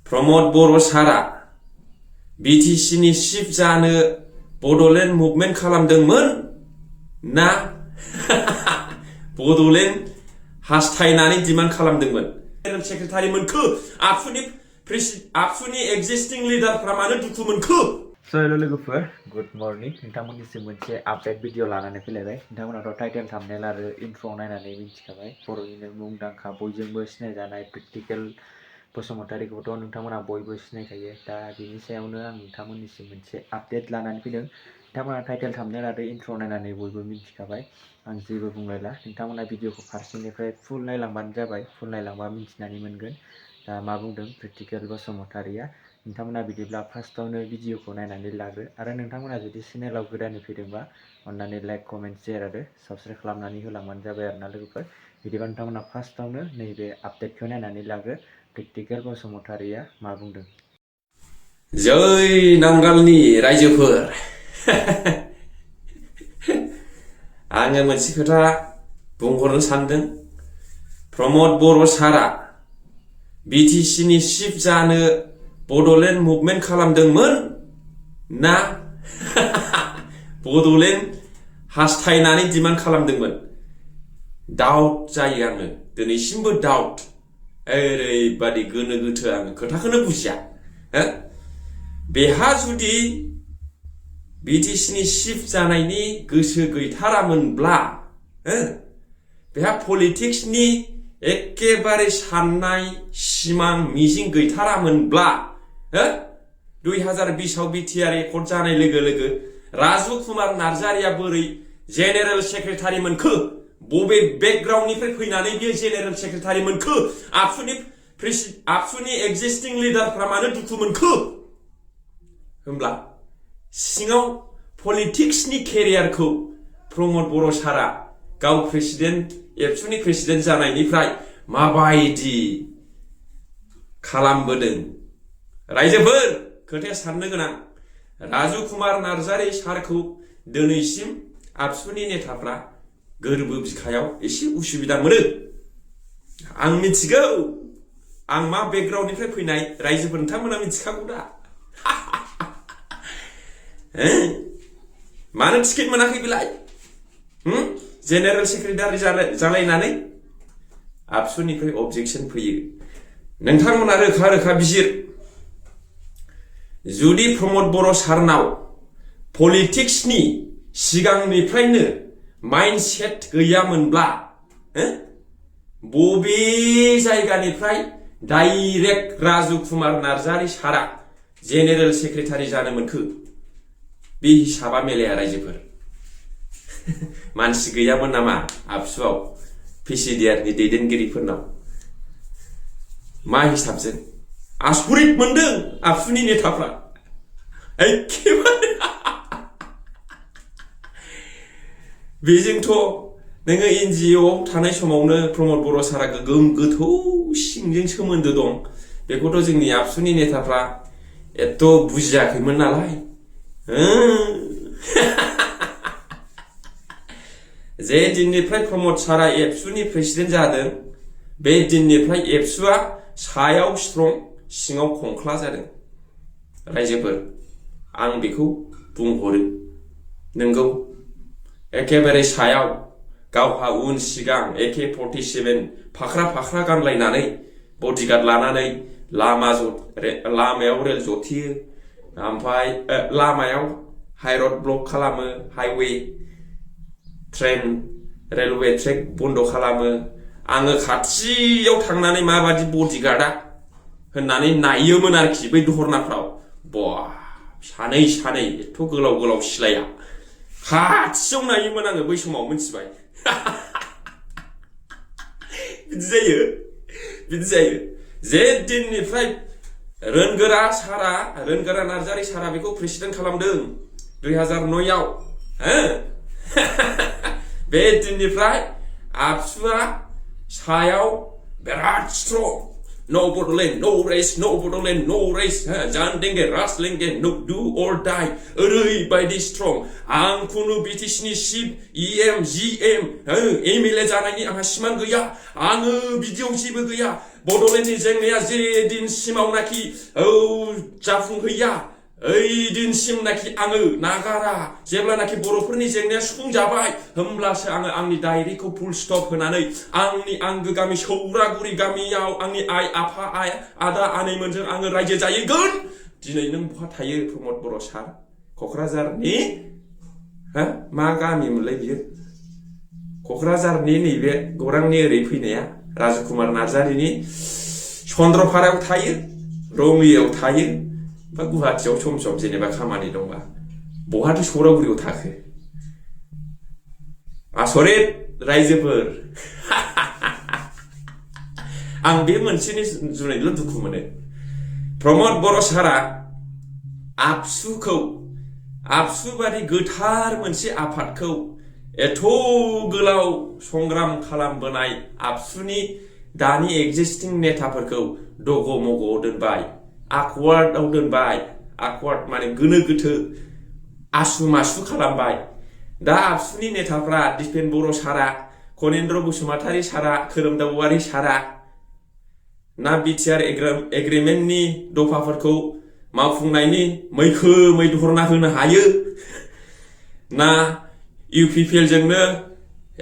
प्रमद बर' सारा BTCनि चिफ जानो बड'लेण्ड मुभमेन्ट खालामदोंमोन ना बड'लेण्ड हास्थायनानै डिमान्ड खालामदोंमोन जेनेरेल सेक्रेटारि मोनखो आबसुनि एक्जिस्टिं लिडारफ्रा मानो दुखु मोनखो So hello लोगोफोर गुड मर्निं नोंथांमोननिसिम मोनसे आपडेट भिडिअ लानानै फैलायबाय नोंथांमोनाथ' टाइटेल थाम्बनेल आरो इन्ट्र नायनानै मिथिखाबाय बर'निनो मुंदांखा बयजोंबो सिनायजानाय प्रेक्टिकेल बसुमतारीखौथ' नोंथांमोना बयबो सिनायखायो दा बिनि सायावनो आं नोंथांमोननिसिम मोनसे आपडेट लानानै फैदों नोंथांमोना टाइटेल थाम्बनेल आरो इन्ट्र नायनानै बयबो मिथिखाबाय आं जेबो बुंलायला नोंथांमोना भिडिअखौ फारसेनिफ्राय फुल नायलांबानो जाबाय फुल नायलांबा मिथिनानै मोनगोन दा मा बुंदों प्रेक्टिकेल बसुमतारीया नोंथांमोना बिदिब्ला फार्स्टआवनो भिडिअखौ नायनानै लाग्रो आरो नोंथांमोना जुदि चेनेलाव गोदानै फैदोंबा अन्नानै लाइक कमेन्ट शेयार आरो साबस्क्राइब खालामनानै होलांबानो जाबाय आरोना लोगोफोर बिदिबा नोंथांमोना फार्स्टआवनो नैबे आपडेटखौ नायनानै लाग्रो प्रेक्टिकेल बसुमतारीया मा बुंदों जै नांगालनि रायजोफोर आङो मोनसे खोथा बुंहरनो सानदों प्रमद बर' सारा BTCनि चिफ जानो बड'लेण्ड मुभमेन्ट खालामदोंमोन ना बड'लेण्ड हास्थायनानै डिमान्ड खालामदोंमोन डाउट जायो आङो दिनैसिमबो डाउट ओरैबादि गोनो गोथो आङो खोथाखौनो बुजिया बेहा जुदि BTCनि चिफ जानायनि गोसो गैथारामोनब्ला बेहा पलिटिक्सनि एखेबारे साननाय सिमां मिजिं गैथारामोनब्ला 2020 आव बिटिआर एकर्ड जानाय लोगो लोगो राजु कुमार नार्जारिया बोरै जेनेरेल सेक्रेटारि मोनखो बबे बेकग्राउन्डनिफ्राय फैनानै बियो जेनेरेल सेक्रेटारि मोनखो आबसुनि एक्जिस्टिं लिडारफ्रा मानो दुखु मोनखो होमब्ला सिङाव पलिटिक्सनि केरियारखौ प्रमद बर' सारा गाव प्रेसिडेन्ट एबसुनि प्रेसिडेन्ट जानायनिफ्राय माबायदि खालामबोदों रायजोफोर खोथाया साननो गोनां राजु कुमार नार्जारि सारखौ दिनैसिम आबसुनि नेताफ्रा गोरबो बिखायाव एसे उसुबिदा मोनो आं मिथिगौ आं मा बेकग्राउन्डनिफ्राय फैनाय रायजोफोर नोंथांमोना मिथिखागौ दा मानो टिकेट मोनाखै बेलाय जेनेरेल सेक्रेटारि जालायनानै आबसुनिफ्राय अबजेक्सन फैयो नोंथांमोना रोखा रोखा बिजिर जुदि प्रमद बर' सारनाव पलिटिक्सनि सिगांनिफ्रायनो माइन्डसेट गैयामोनब्ला बबे जायगानिफ्राय डाइरेक्ट राजु कुमार नार्जारि सारा जेनेरेल सेक्रेटारि जानो मोनखो बे हिसाबा मेलाया रायजोफोर मानसि गैयामोन नामा आबसुआव पिसिडिआरनि दैदेनगिरिफोरनाव मा हिसाबजों आसरित मोनदों आबसुनि नेताफ्रा एखेबारे बेजोंथ' नोङो एनजिअ थानाय समावनो प्रमद बर' सारा गोगोम गोथौ सिंजों सोमोन्दो दं बेखौथ' जोंनि आबसुनि नेताफ्रा एथ' बुजियाखैमोन नालाय जे दिननिफ्राय प्रमद सारा एबसुनि प्रेसिडेन्ट जादों बे दिननिफ्राय एबसुआ सायाव स्ट्रं सिङाव खंख्ला जादों रायजोफोर आं बेखौ बुंहरो नोंगौ एखेबारे सायाव गावहा उन सिगां AK-47 फाख्रा गानलायनानै बडिगार्ड लानानै लामायाव रेल जथियो ओमफ्राय लामायाव हाइरड ब्लक खालामो हाइवे ट्रेन रेलवे ट्रेक बन्द खालामो आङो खाथियाव थांनानै माबादि बडिगार्डआ होननानै नायोमोन आरोखि बै दहरनाफ्राव बा सानै एथ' गोलाव सिलाया खाथियाव नायोमोन आङो बै समाव मिथिबाय बिदि जायो जे दिननिफ्राय रोनगोरा नार्जारि सारा बेखौ प्रेसिडेन्ट खालामदों 2009 आव बे दिननिफ्राय आबसुआ सायाव बिराद strong No Bodoland, no race, no Bodoland, no race. 잔댕게, 라슬랭게, no do or die. 오르이바이디 strong. 앙쿠누 BTC니 10, EM, GM. 에밀레 자나니 앙하 심한 거야. 앙으 비디오 집을 거야. 보도랜드 쟁내야 제딘 심아우나키. 자풍 거야. ओइदिन सिमनाखि आङो नागारा जेब्लानाखि बर'फोरनि जेंनाया सुफुं जाबाय होमब्लासो आङो आंनि डायरिखौ फुल स्टप होनानै आंनि आंगो गामि सौरागुरि गामियाव आंनि आइ आफा आदा आनैमोनजों आङो रायजो जाहैगोन दिनै नों बहा थायो प्रमद बर' सार क'क्राझारनि मा गामिमोनलाय बियो क'क्राझारनि नैबे गौरांनि ओरै फैनाया राजकुमार नार्जारिनि चन्द्रपारायाव थायो रङियाव थायो बा गुवाहाटीयाव सम सम जेनेबा खामानि दंबा बहाथो सौरागुरियाव थाखो आसरित रायजोफोर आं बे मोनसेनि जुनैल' दुखु मोनो प्रमद बर' सारा आबसु बादि गोथार मोनसे आफादखौ एथ' गोलाव संग्राम खालामबोनाय आबसुनि दानि एक्जिस्टिं नेताफोरखौ दग' मग'आव दोनबाय आकवार्डआव दोनबाय आकवार्ड माने गोनो गोथो आसु मासु खालामबाय दा आबसुनि नेताफ्रा दिपेन बर' सारा कनेन्द्र बसुमतारी सारा खोरोमदाव औवारी सारा ना बिटिआर एग्रिमेन्टनि दफाफोरखौ मावफुंनायनि मैखोमै धरना होनो हायो ना इउपिपिएल जोंनो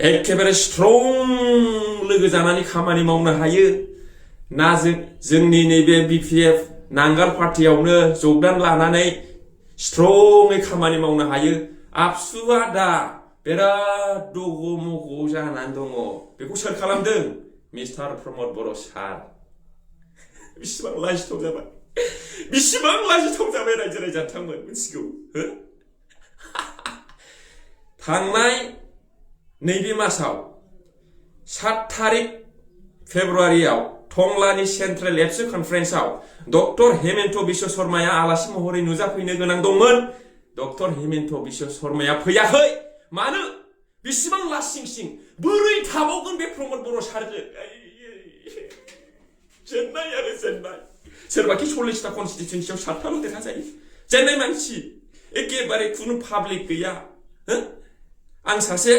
एखेबारे स्ट्रं लोगो जानानै खामानि मावनो हायो ना जोंनि नैबे बिपिएफ नांगाल पार्टियावनो जगदान लानानै स्ट्रङै खामानि मावनो हायो आबसुआ दा बिराद दग' मग' जानानै दङ बेखौ सोर खालामदों मिस्टार प्रमद बर' सार बिसिबां लाजिथाव जाबाय रायजो राजाथांमोन मिथिगौ थांनाय नैबे मासाव 7 तारिख फेब्रुवारियाव टंलानि सेन्ट्रेल एबसु कनफारेन्सआव डक्टर हेमेन्त बिश्व शर्माया आलासि महरै नुजाफैनो गोनां दंमोन डक्टर हेमेन्त बिश्व शर्माया फैयाखै मानो बिसिबां लासिंसिं बोरै थाबावगोन बे प्रमद बर' सारजों जेननाय आरो जेननाय सोरबाखि 40टा कनस्टिट्युएन्सियाव 7टाल' देरहाजायो जेननाय मानसि एखेबारे खुनु पाब्लिक गैया आं सासे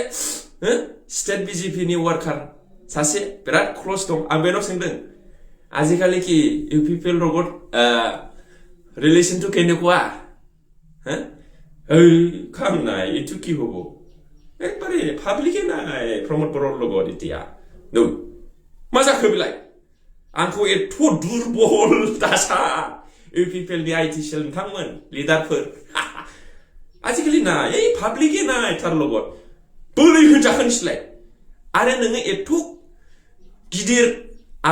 स्टेट बिजेपिनि वार्कार सासे बिराद क्लस दं आं बेनाव सोंदों आजिखालि कि इउपिपिएल লগত ৰিলেশ্যনটো কেনেকুৱা কাম নাই এইটো কি হ'ব একবাৰে পাব্লিকে নাই প্ৰমোদ বৰৰ লগত এতিয়া मा जाखो बेलाय आंखौ एथ' दुरबल दासा इउपिपिएलनि आइटि सेल नोंथांमोन लिडारफोर आजिखालि ना এই पाब्लिके নাই तार লগত बोरै होनजाखोनसैलाय आरो नोङो एथ' गिदिर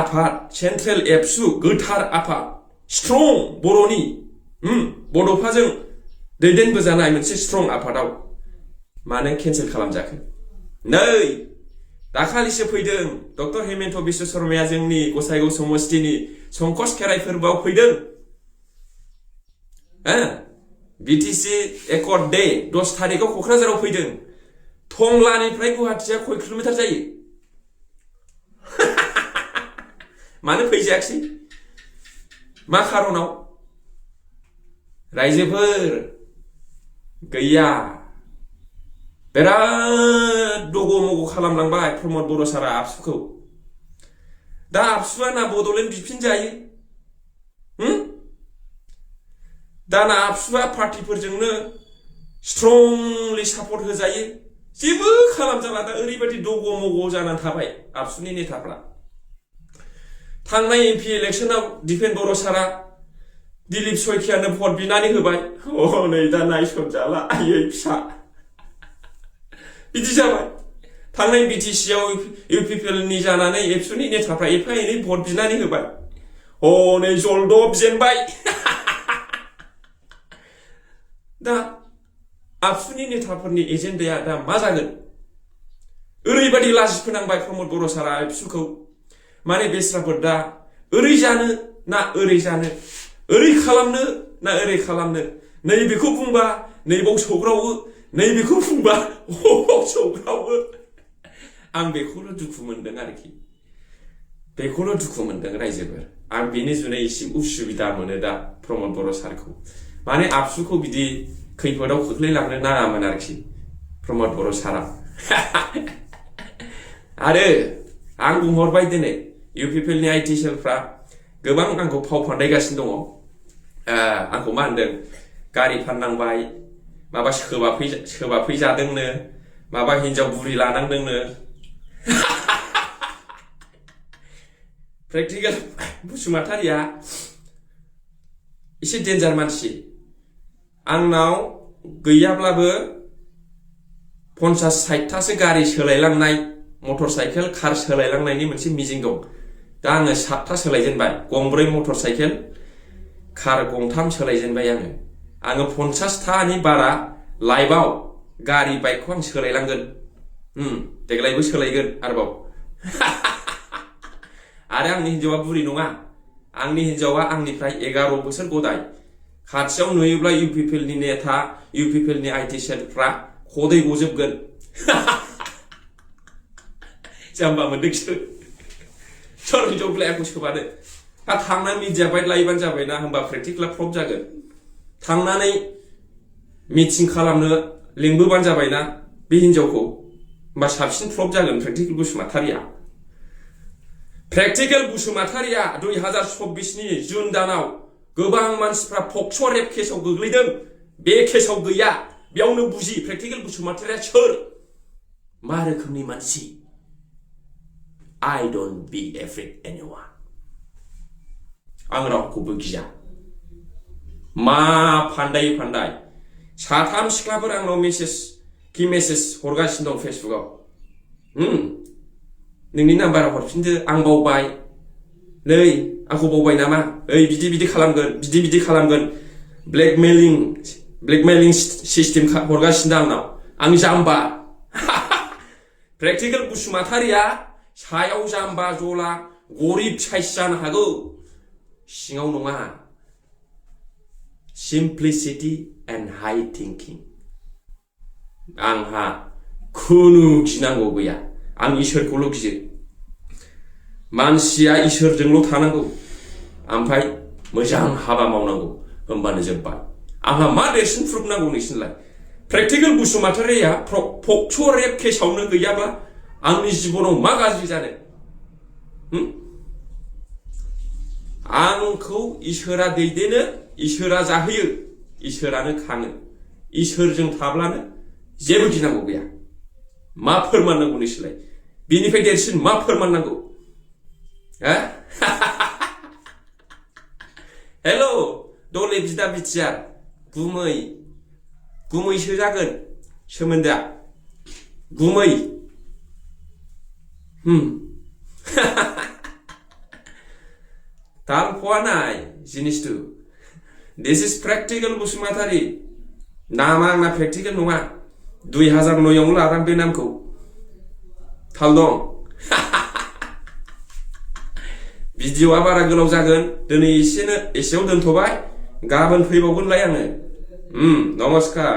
आफाद सेन्ट्रेल एबसु गोथार आफाद स्ट्रं बर'नि बड'फाजों दैदेनबोजानाय मोनसे स्ट्रं आफादाव मानो केन्सेल खालामजाखो नै दाखालिसो फैदों डक्टर हेमेन्त बिश्व शर्माया जोंनि गसाइगाव समस्तिनि संकस खेराइ फोरबोआव फैदों बिटिसि एकर्ड डे 10 तारिखआव क'क्राझाराव फैदों टंलानिफ्राय गुवाहाटीया खय किल'मिटार जायो मानो फैजायाखसै मा खारनाव रायजोफोर गैया बिराद दग' मग' खालामलांबाय प्रमद बर' सारा आबसुखौ दा आबसुआ ना बड'लेण्ड बिफिनजायो दा ना आबसुआ पार्टिफोरजोंनो स्ट्रंलि सापर्ट होजायो जेबो खालामजाला दा ओरैबायदि दग' मग' जानानै थाबाय आबसुनि नेताफ्रा थांनाय एमपि इलेक्शनाव दिपेन बर' सारा दिलीप सयखियानो भट बिनानै होबाय नै दा नायसनजाला आयै फिसा बिदि जाबाय थांनाय बिटिसिआव इउपिपिएलनि जानानै एबसुनि नेताफ्रा एफा एनै भट बिनानै होबाय नै जलदब जेनबाय दा आबसुनि नेताफोरनि एजेन्डाया दा मा जागोन ओरैबायदि लाजिफोनांबाय प्रमद बर' सारा एबसुखौ माने बेस्राफोर दा ओरै जानो ना ओरै जानो ओरै खालामनो ना ओरै खालामनो नैबेखौ बुंबा नैबाव सौग्रावो नैबेखौ बुंबा सौग्रावो आं बेखौल' दुखु मोनदों आरोखि बेखौल' दुखु मोनदों रायजोफोर आं बेनि जुनै एसे उसुबिदा मोनो दा प्रमद बर' सारखौ माने आबसुखौ बिदि खैफोदाव खोख्लैलांनो नाङामोन आरोखि प्रमद बर' सारा आरो आं बुंहरबाय दिनै इउपिपिएलनि आइटि सेलफ्रा गोबां आंखौ फाव फान्दायगासिनो दङ आंखौ मा होनदों गारि फाननांबाय माबा सोबाफै जादोंनो माबा हिनजाव बुरि लानांदोंनो प्रेक्टिकेल बसुमतारिया एसे डेन्जार मानसि आंनाव गैयाब्लाबो 50-60थासो गारि सोलायलांनाय मटर साइकेल कार सोलायलांनायनि मोनसे मिजिं दं दा आङो 7था सोलायजेनबाय गंब्रै मटर साइकेल कार गंथाम सोलायजेनबाय आङो 50थानि बारा लाइफआव गारि बाइकखौ आं सोलायलांगोन देग्लायबो सोलायगोन आरोबाव आरो आंनि हिन्जावा बुरि नङा आंनि हिन्जावा आंनिफ्राय 11 बोसोर गदाय खाथियाव नुयोब्ला इउपिपिएलनि नेता इउपिपिएलनि आइटि सेलफ्रा खदै गजोबगोन जाम्बा मोनदोंसो सोर हिन्जाव बिलाइखौ सोबानो थांना मिडिया बाइट लायोबानो जाबायना होमबा प्रेक्टिकेला फ्लप जागोन थांनानै मिटिं खालामनो लिंबोबानो जाबायना बे हिन्जावखौ होमबा साबसिन फ्लप जागोन प्रेक्टिकेल बसुमतारिया 2024नि जुन दानाव गोबां मानसिफ्रा पक्स' रेप केसाव गोग्लैदों बे केसाव गैया बेयावनो बुजि प्रेक्टिकेल बसुमतारिया सोर मा रोखोमनि मानसि I don't be afraid anyone आं रावखौबो गिया मा फान्दाय साथाम सिख्लाफोर आंनाव मेसेज हरगासिनो दं फेसबुकआव नोंनि नाम्बाराव हरफिनदो आं बावबाय नै आंखौ बावबाय नामा ओइ बिदि खालामगोन बिदि खालामगोन ब्लेकमेलिं सिस्टेम हरगासिनो आंनाव आं जाम्बा प्रेक्टिकेल बसुमतारिया सायाव जाम्बा जला गरिब साइस जानो हागौ सिङाव नङा सिम्प्लिसिटी एन्ड हाई थिंकिं आंहा खुनु गिनांगौ गैया आं इसोरखौल' गियो मानसिया इसोरजोंल' थानांगौ ओमफ्राय मोजां हाबा मावनांगौ होमबानो जोब्बाय आंहा मा देरसिन प्रुफ नांगौ नोंसिनलाय प्रेक्टिकेल बसुमतारिया पक्स' रेप केसावनो गैयाब्ला आंनि जिबनाव मा गाज्रि जानो आंखौ इसोरा दैदेनो इसोरा जाहोयो इसोरानो खाङो इसोरजों थाब्लानो जेबो गिनांगौ गैया मा फोरमान नांगौ नोंसोरलाय बिनिफ्राय देरसिन मा फोरमान नांगौ हेल' दले बिदा बिटिआर गुमैसो जागोन सोमोन्दोआ गुमै ताल फवा नाय जिनिसटु दिस इज प्रेक्टिकेल बसुमतारि नामा आंना प्रेक्टिकेल नङा 2009आवनो लादां बे नामखौ थाल दं भिडिअआ बारा गोलाव जागोन दिनै एसेयाव दोनथ'बाय गाबोन फैबावगोनलाय आङो नमस्कार